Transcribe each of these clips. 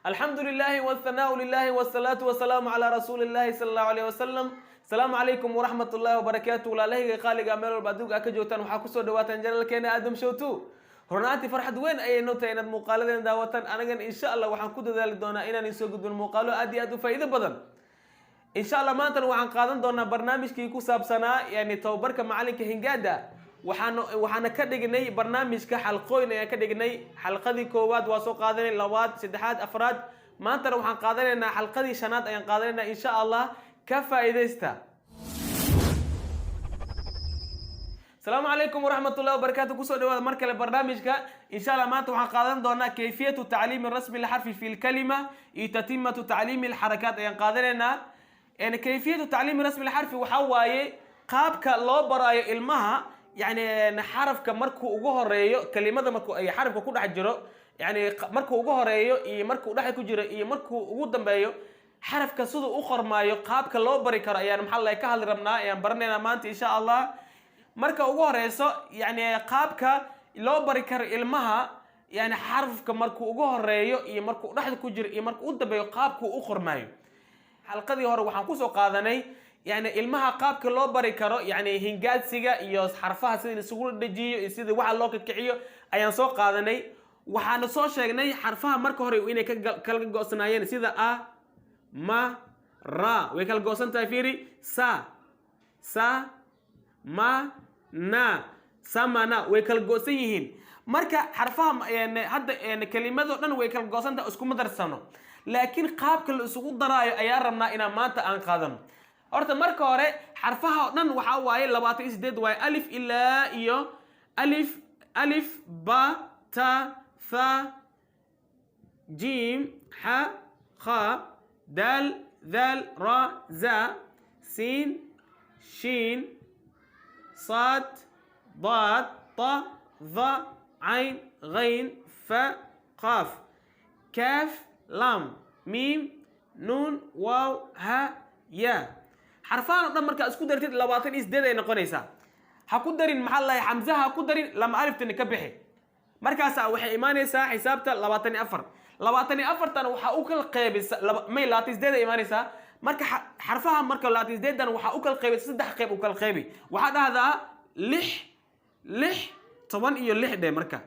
Alxamdu lilahi wاthanaau lilahi wاsalaatu wasalaamu calaa rasuuli illahi sala allahu alayh wasalam. Asalaamu calaykum waraxmat ullahi wabarakaatu. Walaalahayga qaaliga, meel walba adduunka aad ka joogtaan, waxaa kusoo dhawaataan channelkeena Aadam Show Two. Runaantii farxad weyn ayay noo tahay inaad muuqaaladeena daawataan. Anagan insha Allah waxaan ku dadaali doonaa inaan isoo gudbin muuqaalo aad iyo aad u faa'iido badan, insha Allah. Maantana waxaan qaadan doonaa barnaamijkii ku saabsanaa, yani tababarka macalinka hingaada. Waxaana ka dhignay barnaamijka xalqooyin ayaan ka dhignay. Xalqadii koowaad waa soo qaadanay, labaad, saddexaad, afraad. Maantana waxaan qaadanaynaa xalqadii shanaad ayaan qaadanaynaa, insha Allah. Ka faa'iidaysta. Asalaamu calaykum waraxmat ullahi wabarakaatu. Kusoo dhawaada mar kale barnaamijka, insha Allah. Maanta waxaan qaadan doonaa kayfiyatu tacliimi rasmi lxarfi fi lkalima iyo tatimatu tacliimi alxarakaat ayaan qaadanaynaa. Kayfiyatu tacliimi rasmi lxarfi waxaa waaye qaabka loo baraayo ilmaha, yani xarafka markuu ugu horeeyo kelimada, markuu ay xarafka ku dhex jiro, yani markuu ugu horeeyo iyo markuu dhex ku jiro iyo markuu ugu dambeeyo, xarafka siduu u qormaayo qaabka loo bari karo ayaan, maxaa la ka hadli rabnaa, ayaan baranaynaa maanta, insha Allah. Marka ugu horeyso, yani qaabka loo bari karo ilmaha, yani xarafka markuu ugu horeeyo iyo markuu dhexda ku jiro iyo markuu u dambeeyo, qaabkuu u qormaayo. Xalqadii hore waxaan kusoo qaadanay, yani ilmaha qaabka loo bari karo, yani hingaadsiga iyo xarfaha sida isugu dhejiyo iyo sida waxa loo kakiciyo ayaan soo qaadanay. Waxaana soo sheegnay xarfaha marka hore inay kala go'sanaayeen, sida a, ma, ra, way kala go'san tahay. Fiiri: sa, sa, ma, na, samana, way kala go'san yihiin. Marka xarfaha hadda kelimadoo dhan way kala go'san tahay, iskuma darsano, laakiin qaabka la isugu daraayo ayaa rabnaa inaan maanta aan qaadano. Horta marka hore xarfaha oo dhan waxaa waaye 28 waaye, alif ilaa iyo alif: alif, ba, ta, tha, jim, xa, kha, dal, dhal, ra, za, sin, shin, sad, daad, ta, dha, cayn, ghayn, fa, qaaf, kaaf, lam, miim, nuun, waaw, ha, ya. Xarfahan oo dhan markaa isku dartid, 28 ay noqonaysaa. Ha ku darin, maxaa lahay, xamzaha ha ku darin, lama aliftani ka bixi. Markaasaa waxay imaanaysaa xisaabta 24. 24-tan waxaa u kala qeybisa may 28 ay imaanaysaa. Marka xarfaha marka 28-dan waxaa u kala qeybisa saddex qeyb. U kala qeybi, waxaa dhahdaa lix, lix, 16 dheh. Marka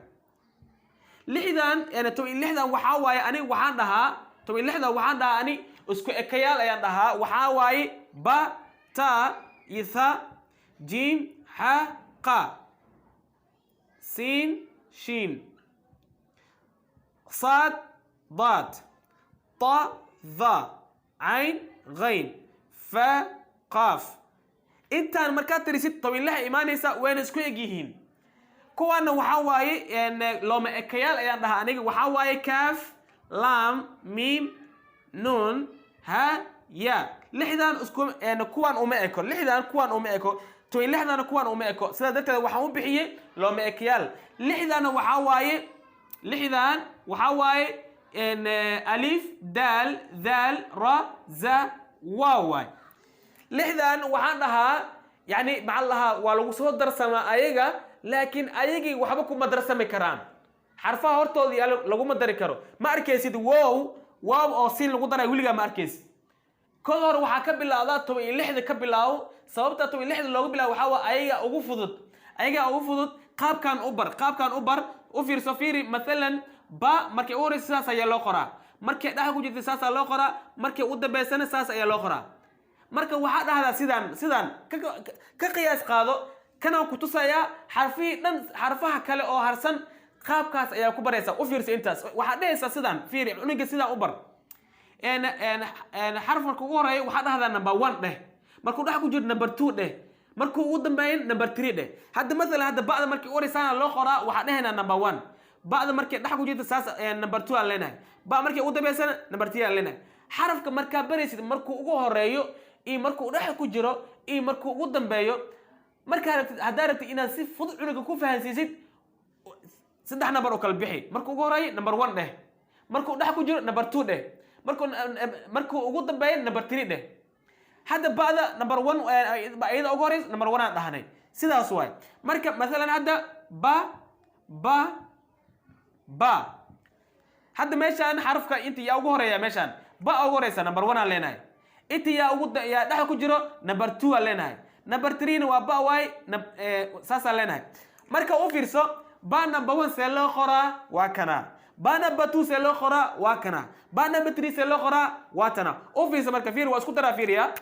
lixdan, yani 16-dan waxaa waaye, ani waxaan dhahaa 16-dan, waxaan dhahaa ani isku ekayaal ayaan dhahaa. Waxaa waaye ba, ta iyo tha, jim, xa, qa, sin, shin, sad, daad, ta, dha, cayn, ghayn, fa, qaaf. Intaan markaad tirisid, 16 imaanaysa, wayna isku eg yihiin. Kuwaana waxaa waaye looma ekayaal ayaan dhahaa aniga. Waxaa waaye kaaf, lam, miim, nuun, ha, ya. Lixdan isku kuwaan uma eko, lixdan kuwaan uma eko, 16-dana kuwaan uma eko. Sidaa darteed waxaan u bixiyey looma ekayaal. Lixdana waxaa waaye, lixdan waxaa waaye alif, daal, dhaal, ra, za, waaw waay. Lixdan waxaan dhahaa, yani maxaa lahaa, waa lagu soo darsamaa ayaga, laakiin ayagii waxba kuma darsami karaan. Xarfaha hortooda yaalo laguma dari karo. Ma arkaysid wow, wow oo siin lagu darayo, weligaa ma arkaysid. Kod hore waxaa ka bilaawdaa 16-da ka bilaabo. Sababta 16-da loogu bilaabo waxaa waa ayaga ugu fudud, ayagaa ugu fudud. Qaabkan u bar, qaabkan u bar. U fiirso, fiiri. Mathalan ba markay u horeysa saas ayaa loo qoraa, markay dhexa ku jirta saasaa loo qoraa, markay u dambeysana saas ayaa loo qoraa. Marka waxaa dhahdaa sidaan, sidaan ka qiyaas qaado. Kanaan ku tusayaa xarfihii dhan. Xarfaha kale oo harsan qaabkaas ayaa ku baraysaa. U fiirsa intaas, waxaad dhehaysaa sidaan. Fiiri cunuga, sidaan u bar. Xarf marka ugu horeeya waxaa dhahdaa number one dheh, markuu dhex ku jiro number two dheh, markuu ugu dambeeyan number three dheh. Hadda mathalan, hadda ba'da markii u horeysaana loo qoraa, waxaa dhehaynaa number one. Ba'da markay dhex ku jirta saas, number two aan leenahay. Ba markay ugu dambeysana number three aan leenahay. Xarafka markaa baraysid, markuu ugu horeeyo iyo markuu dhex ku jiro iyo markuu ugu dambeeyo, markaa rabtid, haddaa rabtid inaad si fudud cunuga ku fahansiisid, saddex number oo kala bixi. Markuu ugu horeeyo number one dheh, markuu dhex ku jiro number two dheh, markuu ugu dambeeyo number three dheh. Hadda ba'da number one iyada ugu horeysa, number one aan dhahnay, sidaas waay. Marka mathalan hadda ba, ba, ba. Hadda meeshaan xarafka inta yaa ugu horeeya? Meeshaan ba ugu horeysa, number one aan leenahay. Inta yaa ugu yaa dhexda ku jiro? Number two aan leenahay. Number three-na waa ba waay, saasaan leenahay. Marka u fiirso, ba number one see loo qoraa? Waa kana. Ba number two see loo qoraa? Waa kana. Ba number three see loo qoraa? Waa tana. U fiirso marka, fiir, waa isku daraa, fiiriya.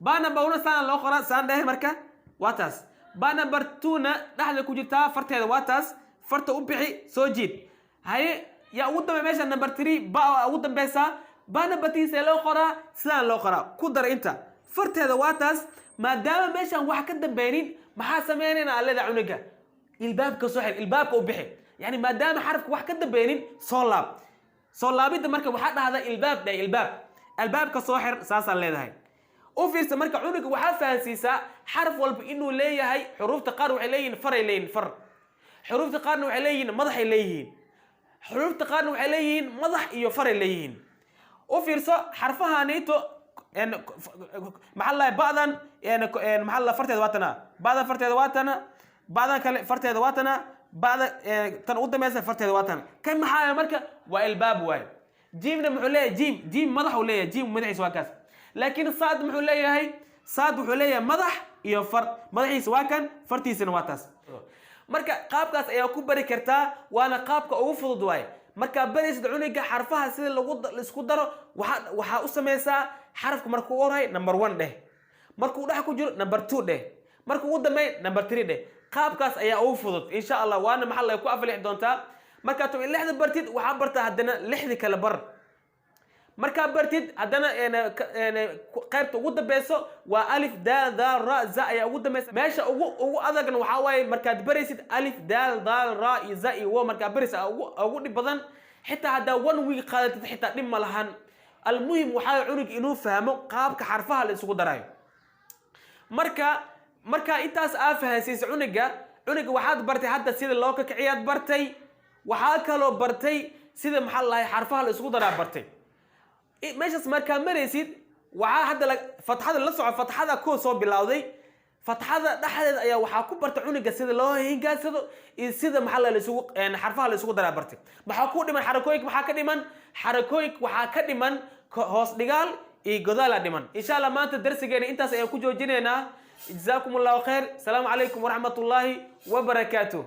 Ba number one saana loo qoraa, saan dheh. Marka waa taas. Ba number two-na dhexda ku jirtaa, farteeda waa taas. Farta u bixi, soo jiid. Haye, yaa ugu dambe meesha? Number three, ba ugu dambeysaa. Ba number three see loo qoraa? Sidaan loo qoraa. Ku dar inta, farteeda waa taas. Maadaama meeshaan wax ka dambeynin, maxaa sameynayna? Aleda cunuga ilbaabka soo xir, ilbaabka u bixi. Yani maadaama xarafka wax ka dambeynin, soo laab. Soo laabidda marka waxaa dhahda ilbaab dheh, ilbaab, albaabka soo xir, saasaan leedahay. U fiirsa marka, cunuga waxaa fahansiisaa xaraf walba inuu leeyahay. Xuruufta qaar waxay leeyihiin faray leeyihin, far. Xuruufta qaarna waxay leeyihiin madaxay leeyihiin. Xuruufta qaarna waxay leeyihiin madax iyo faray leeyihiin. U fiirso xarfahanito, maxaa la ba'dan, maxaa la farteeda waa tana. Ba'dan farteeda waa tana, ba'dan kale farteeda waa tana, ba'da tan ugu dambeysa farteeda waa tana. Kan maxaa marka? Waa ilbaab waay. Jiimna muxuu leeyahay? Jiim, jiim madax uu leeyahay. Jiim madaxiisa waa kaas. Laakiin saad muxuu leeyahay? Saad wuxuu leeyahay madax iyo far. Madaxiisa waa kan, fartiisana waa taas. Marka qaabkaas ayaa ku bari kartaa, waana qaabka ugu fudud waaye. Markaa baraysid cunuga xarfaha sida lagu laisku daro, waxaa u samaysaa xarafka markuu horay number one dheh, markuu dhex ku jiro number two dheh, markuu ugu dambeey number three dheh. Qaabkaas ayaa ugu fudud, insha Allah, waana maxaa la ku aflixi doontaa. Markaa 16-da bartid, waxaa bartaa haddana lixdii kale bar. Markaa bartid haddana qaybta ugu dambeyso waa alif, daal, daal, ra, za ayaa ugu dambeysa. Meesha ugu adagna waxaa waaye markaad baraysid alif, daal, daal, ra iyo za iyo wo. Markaad baraysid ugu dhib badan. Xitaa haddaa one week qaadatid, xitaa dhib ma lahan. Almuhim waxaa cunug inuu fahmo qaabka xarfaha la isugu darayo. Marka intaas aa fahansiisa cunuga, cunuga waxaad bartay hadda sida loo kakiciyaad bartay. Waxaa kaloo bartay sida, maxaa la lahay, xarfaha la isugu daraa bartay. Meeshaas markaa maraysid, waxaa hadda fatxada la soco. Fatxada koo soo bilowday, fatxada dhexdeeda ayaa waxaa ku barta cunuga sida loo hingaansado iyo sida maxaa la isugu xarfaha la isugu daraa bartay. Maxaa ku dhiman? Xarakooyinka. Maxaa ka dhiman? Xarakooyinka waxaa ka dhiman hoos dhigaal iyo godaala dhiman, insha Allah. Maanta darsigeena intaas ayaan ku joojinaynaa. Jazaakum Allahu khayr. Asalaamu calaykum waraxmat ullaahi wabarakaatuh.